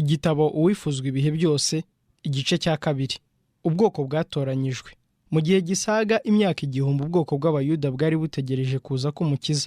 Igitabo Uwifuzwa ibihe byose, igice cya 2. Ubwoko bwatoranyijwe. Mu gihe gisaga imyaka 1000 ubwoko bw'Abayuda bwari butegereje kuza k'Umukiza.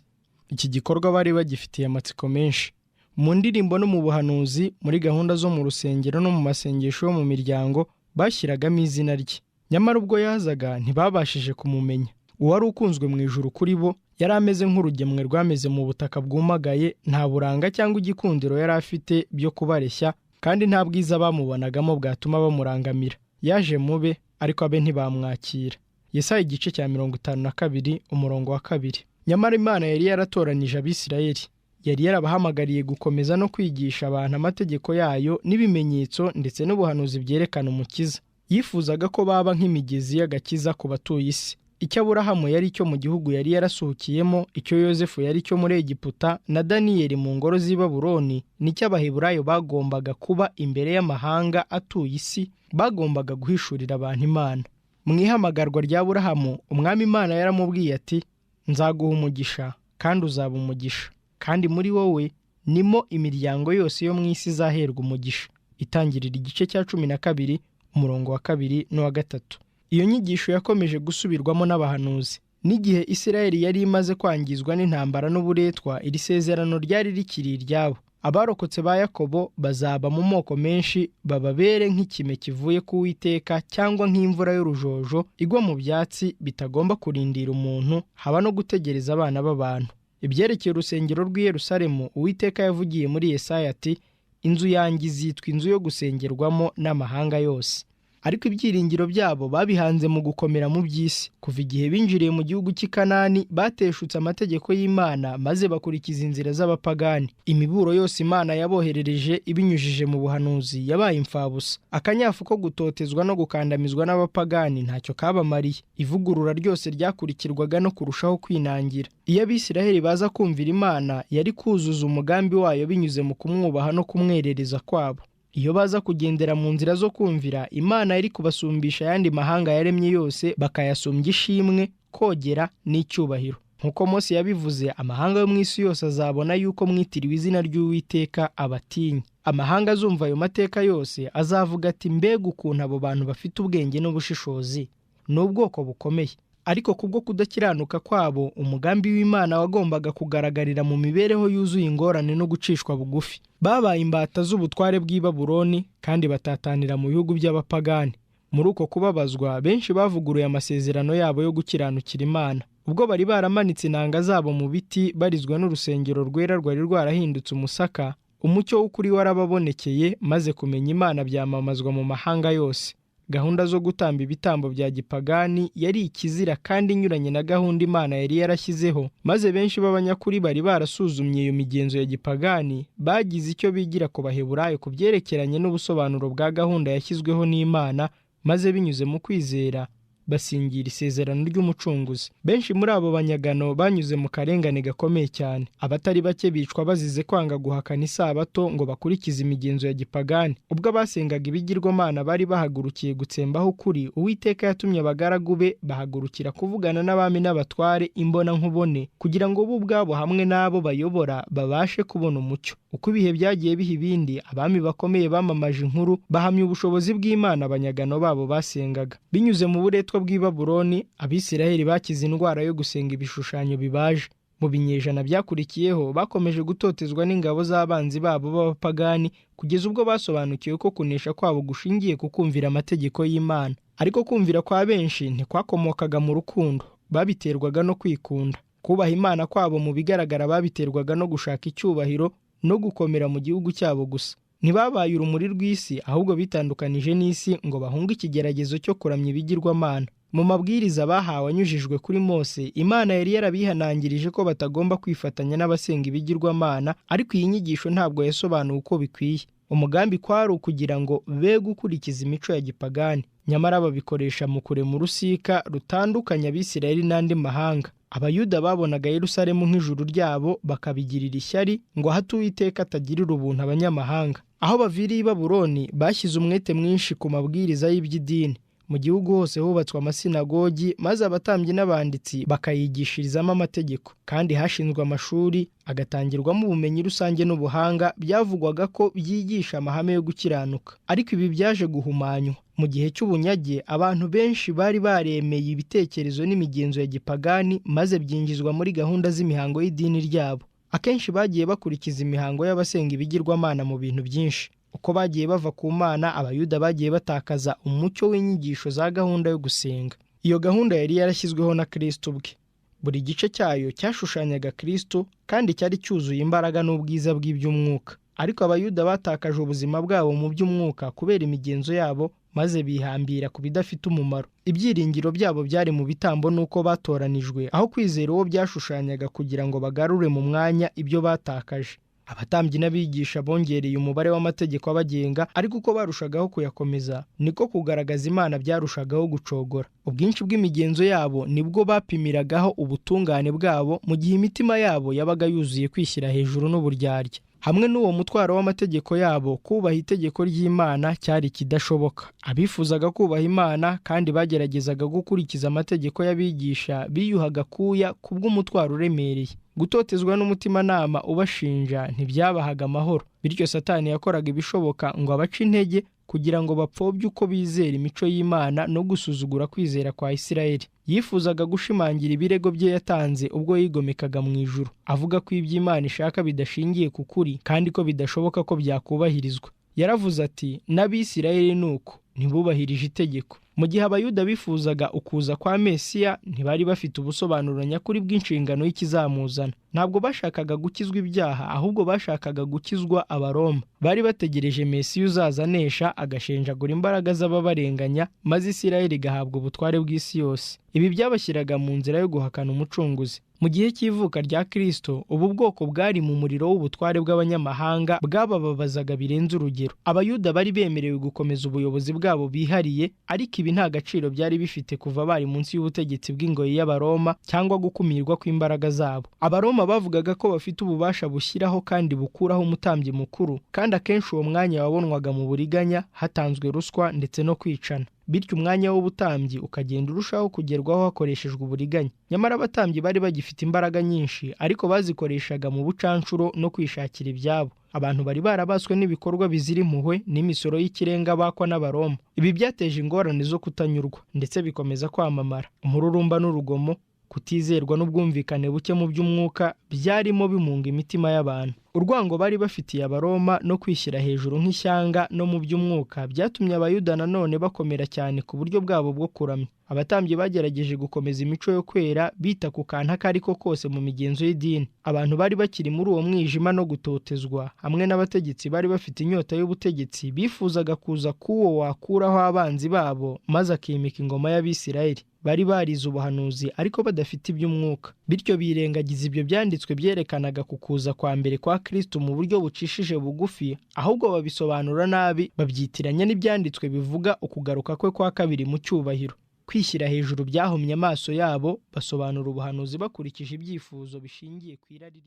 Iki gikorwa bari bagifitiye amatsiko menshi. Mu ndirimbo no mu buhanuzi, muri gahunda zo mu rusengero no mu masengesho yo mu miryango, bashyiragamo izina rye. Nyamara ubwo yazaga ntibabashije kumumenya. Uwari ukunzwe mu ijuru kuri bo yari ameze nk'urugemwe rwameze mu butaka bwumagaye, nta buranga cyangwa igikundiro yari afite byo kubareshya, kandi nta bwiza bamubonagamo bwatuma bamurangamira. Yaje mube, ariko abe ntibamwakira. Yesaya igice cya 52 umurongo wa 2. Nyamara Imana yari yaratoranije Abisirayeli, yari yarabahamagariye gukomeza no kwigisha abantu amategeko yayo n'ibimenyetso ndetse n'ubuhanuzi byerekana Umukiza. Yifuzaga ko baba nk'imigezi y'agakiza ku batuye isi. Icyo Aburahamu yari cyo mu gihugu yari yarasuhukiyemo, icyo Yosefu yari cyo muri Egiputa na Daniyeli mu ngoro z'i Babuloni, nicyo Abaheburayo bagombaga kuba imbere y'amahanga atuye isi, bagombaga guhishurira abantu Imana. Mu ihamagarwa rya Aburahamu, Umwami Imana yaramubwiye ati: nzaguha umugisha kandi uzaba umugisha, kandi muri wowe nimo imiryango yose yo mu isi izaherwa umugisha. Itangirira igice cya 12 umurongo wa 2 n'uwa 3. Iyo nyigisho yakomeje gusubirwamo n'abahanuzi. N'igihe Isirayeli yari imaze kwangizwa n'intambara n'uburetwa, iri sezerano ryari rikiri iryabo. Abarokotse ba Yakobo bazaba mu moko menshi, bababere nk'ikime kivuye ku Uwiteka cyangwa nk'imvura y'urujojo igwa mu byatsi bitagomba kurindira umuntu, haba no gutegereza abana b'abantu. Ibyerekeye urusengero rw'i Yerusalemu, Uwiteka yavugiye muri Yesaya ati: inzu yanjye izitwa inzu yo gusengerwamo n'amahanga yose. Ariko ibyiringiro byabo babihanze mu gukomera mu by'isi. Kuva igihe binjiriye mu gihugu cy'i Kanani, bateshutse amategeko y'Imana maze bakurikiza inzira z'abapagani. Imiburo yose Imana yaboherereje ibinyujije mu buhanuzi yabaye imfabusa. Akanyafu ko gutotezwa no gukandamizwa n'abapagani ntacyo kabamariye. Ivugurura ryose ryakurikirwaga no kurushaho kwinangira. Iyo Abisiraheli baza kumvira Imana, yari kuzuza umugambi wayo binyuze mu kumwubaha no kumwerereza kwabo. Iyo baza kugendera mu nzira zo kumvira, Imana yari kubasumbisha ayandi mahanga yaremye yose, bakayasumbya ishimwe, kogera n'icyubahiro. Nkuko Mose yabivuze, amahanga yo mu isi yose azabona yuko mwitiriwe izina ry'Uwiteka abatinye. Amahanga azumva ayo mateka yose azavuga ati: mbega ukuntu abo bantu bafite ubwenge n'ubushishozi, ni ubwoko bukomeye. Ariko kubwo kudakiranuka kwabo, umugambi w'Imana wagombaga kugaragarira mu mibereho yuzuye ingorane no gucishwa bugufi. Babaye imbata z'ubutware bw'i Babuloni kandi batatanira mu bihugu by'abapagani. Muri uko kubabazwa, benshi bavuguruye amasezerano yabo yo gukiranukira Imana. Ubwo bari baramanitse inanga zabo mu biti barizwa n'urusengero rwera rwari rwarahindutse umusaka, umucyo w'ukuri warababonekeye, maze kumenya Imana byamamazwa mu mahanga yose. Gahunda zo gutamba ibitambo bya gipagani yari ikizira kandi inyuranye na gahunda Imana yari yarashyizeho, maze benshi b'abanyakuri bari barasuzumye iyo migenzo ya gipagani bagize icyo bigira ku Baheburayo ku byerekeranye n'ubusobanuro bwa gahunda yashyizweho n'Imana, maze binyuze mu kwizera basingira isezerano ry'Umucunguzi. Benshi muri abo banyagano banyuze mu karengane gakomeye cyane. Abatari bake bicwa bazize kwanga guhakana isabato ngo bakurikize imigenzo ya gipagani. Ubwo abasengaga ibigirwamana bari bahagurukiye gutsembaho ukuri, Uwiteka yatumye abagaragu be bahagurukira kuvugana n'abami n'abatware imbona nkubone, kugira ngo bo ubwabo hamwe n'abo bayobora babashe kubona umucyo. Uko ibihe byagiye biha ibindi, abami bakomeye bamamaje inkuru bahamya ubushobozi bw'Imana abanyagano babo basengaga. Binyuze mu buretwa bw'i Babuloni, Abisiraheli bakize indwara yo gusenga ibishushanyo bibaje. Mu binyejana byakurikiyeho bakomeje gutotezwa n'ingabo z'abanzi babo b'abapagani, kugeza ubwo basobanukiwe ko kunesha kwabo gushingiye ku kumvira amategeko y'Imana. Ariko kumvira kwa benshi ntikwakomokaga mu rukundo, babiterwaga no kwikunda. Kubaha Imana kwabo mu bigaragara babiterwaga no gushaka icyubahiro no gukomera mu gihugu cyabo gusa. Ntibabaye urumuri rw'isi, ahubwo bitandukanije n'isi ngo bahunge ikigeragezo cyo kuramya ibigirwamana. Mu mabwiriza bahawe anyujijwe kuri Mose, Imana yari yarabihanangirije ko batagomba kwifatanya n'abasenga ibigirwamana, ariko iyi nyigisho ntabwo yasobanuwe uko bikwiye. Umugambi kwari ukugira ngo be gukurikiza imico ya gipagani, nyamara babikoresha mu kurema urusika rutandukanya Abisirayeli n'andi mahanga. Abayuda babonaga Yerusalemu nk'ijuru ryabo, bakabigirira ishyari ngo hato Uwiteka atagirira ubuntu abanyamahanga. Aho baviriye i Babuloni, bashyize umwete mwinshi ku mabwiriza y'iby'idini. Mu gihugu hose hubatswe amasinagogi, maze abatambyi n'abanditsi bakayigishirizamo amategeko, kandi hashinzwe amashuri agatangirwamo ubumenyi rusange n'ubuhanga byavugwaga ko byigisha amahame yo gukiranuka. Ariko ibi byaje guhumanywa. Mu gihe cy'ubunyage abantu benshi bari baremeye ibitekerezo n'imigenzo ya gipagani, maze byinjizwa muri gahunda z'imihango y'idini ryabo. Akenshi bagiye bakurikiza imihango y'abasenga ibigirwamana mu bintu byinshi. Uko bagiye bava ku Mana, Abayuda bagiye batakaza umucyo w'inyigisho za gahunda yo gusenga. Iyo gahunda yari yarashyizweho na Kristo ubwe. Buri gice cyayo cyashushanyaga Kristo, kandi cyari cyuzuye imbaraga n'ubwiza bw'iby'umwuka. Ariko Abayuda batakaje ubuzima bwabo mu by'umwuka kubera imigenzo yabo, maze bihambira ku bidafite umumaro. Ibyiringiro byabo byari mu bitambo n'uko batoranijwe, aho kwizera uwo byashushanyaga kugira ngo bagarure mu mwanya ibyo batakaje. Abatambyi n'abigisha bongereye umubare w'amategeko abagenga, ariko uko barushagaho kuyakomeza niko kugaragaza Imana byarushagaho gucogora. Ubwinshi bw'imigenzo yabo nibwo bapimiragaho ubutungane bwabo, mu gihe imitima yabo yabaga yuzuye kwishyira hejuru n'uburyarya. Hamwe n'uwo mutwaro w'amategeko yabo, kubaha itegeko ry'Imana cyari kidashoboka. Abifuzaga kubaha Imana kandi bageragezaga gukurikiza amategeko y'abigisha biyuhaga kuya kubw'umutwaro uremereye. Gutotezwa n'umutimanama ubashinja ntibyabahaga amahoro. Bityo Satani yakoraga ibishoboka ngo abace intege kugira ngo bapfobye uko bizera imico y'Imana no gusuzugura kwizera kwa Isirayeli. Yifuzaga gushimangira ibirego bye yatanze ubwo yigomekaga mu ijuru, avuga ko iby'Imana ishaka bidashingiye ku kuri kandi ko bidashoboka ko byakubahirizwa. Yaravuze ati, n'Abisirayeli nuko ntibubahirije itegeko. Mu gihe Abayuda bifuzaga ukuza kwa Mesiya, ntibari bafite ubusobanuro nyakuri bw'inshingano y'ikizamuzana. Ntabwo bashakaga gukizwa ibyaha, ahubwo bashakaga gukizwa Abaroma. Bari bategereje Mesiya uzaza anesha, agashenjagura imbaraga z'ababarenganya, maze Isirayeli igahabwa ubutware bw'isi yose. Ibi byabashyiraga mu nzira yo guhakana Umucunguzi. Mu gihe cy'ivuka rya Kristo, ubu bwoko bwari mu muriro w'ubutware bw'abanyamahanga bwabababazaga birenze urugero. Abayuda bari bemerewe gukomeza ubuyobozi bwabo bihariye, ariko ibi nta gaciro byari bifite kuva bari munsi y'ubutegetsi bw'ingoyi y'Abaroma cyangwa gukumirwa kw'imbaraga zabo. Abaroma bavugaga ko bafite ububasha bushyiraho kandi bukuraho umutambyi mukuru, kandi akenshi uwo mwanya wabonwaga mu buriganya, hatanzwe ruswa ndetse no kwicana. Bityo umwanya w'ubutambyi ukagenda urushaho kugerwaho hakoreshejwe uburiganya. Nyamara abatambyi bari bagifite imbaraga nyinshi, ariko bazikoreshaga mu bucanshuro no kwishakira ibyabo. Abantu bari barabaswe n'ibikorwa bizira impuhwe n'imisoro y'ikirenga bakwa n'Abaroma. Ibi byateje ingorane zo kutanyurwa ndetse bikomeza kwamamara. Umururumba n'urugomo, kutizerwa n'ubwumvikane buke mu by'umwuka byarimo bimunga imitima y'abantu. Urwango bari bafitiye Abaroma no kwishyira hejuru nk'ishyanga no mu by'umwuka byatumye Abayuda nanone bakomera cyane ku buryo bwabo bwo kuramya. Abatambyi bagerageje gukomeza imico yo kwera, bita ku kantu ako ariko kose mu migenzo y'idini. Abantu bari bakiri muri uwo mwijima no gutotezwa, hamwe n'abategetsi bari bafite inyota y'ubutegetsi, bifuzaga kuza k'uwo wakuraho abanzi babo maze akimika ingoma y'Abisirayeli. Bari barize ubuhanuzi ariko badafite iby'umwuka, bityo birengagiza ibyo byanditswe byerekanaga ku kuza kwa mbere kwa Kristo mu buryo bucishije bugufi, ahubwo babisobanura nabi, babyitiranya n'ibyanditswe bivuga ukugaruka kwe kwa kabiri mu cyubahiro. Kwishyira hejuru byahumye amaso yabo, basobanura ubuhanuzi bakurikije ibyifuzo bishingiye ku irari.